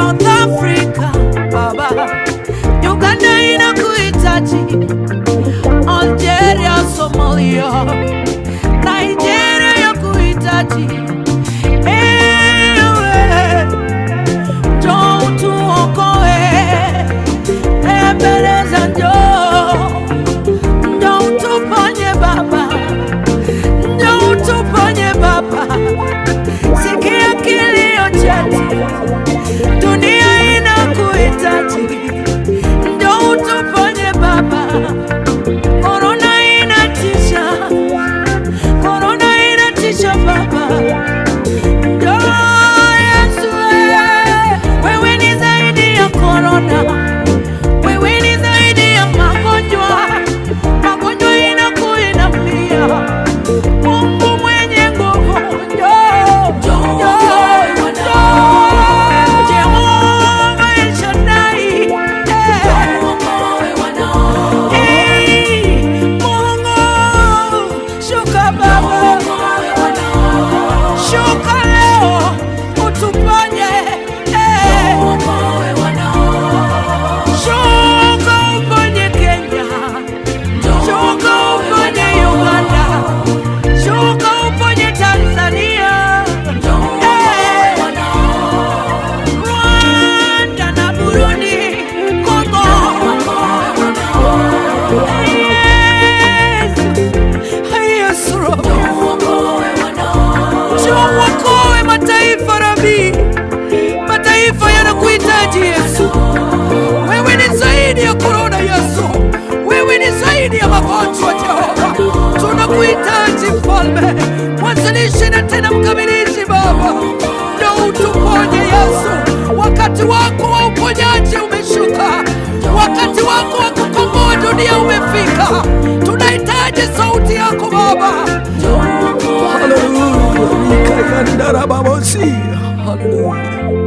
South Africa Baba, Uganda inakuhitaji, Algeria, Somalia, Nigeria yakuhitaji. Ewe njoo utuokoe, Ebeneza njoo, njoo utuponye Baba, njoo utuponye Baba, sikia kilio chetu, dunia inakuhitaji, njoo utuponye Baba. Korona inatisha, korona inatisha Baba, njoo Yesu, wewe ni zaidi ya korona, wewe ni zaidi ya magonjwa, magonjwa inakuinamia. Mungu mwenye nguvu, njoo, njoo, njoo. Jehova El Shaddai, eh. Hey, Mungu, shuka Baba, shuka leo utuponye, eh. Shuka uponye Kenya, shuka uponye Uganda, shuka uponye Tanzania, eh. Rwanda na Burundi, Kongo. Yesu, Yesu Roho, njoo uokoe mataifa Rabi, mataifa yanakuhitaji Yesu. Wewe ni zaidi ya korona Yesu, wewe ni zaidi ya magonjwa Jehova. Tunakuhitaji Mfalme, mwanzilishi na tena mkamilishi Baba, ndio utuponye Yesu. Wakati wako wa uponyaji umeshuka, wakati wako wa kukomboa dunia umefika. Tunahitaji sauti yako Baba. Haleluya. Rikayandarababosi. Haleluya.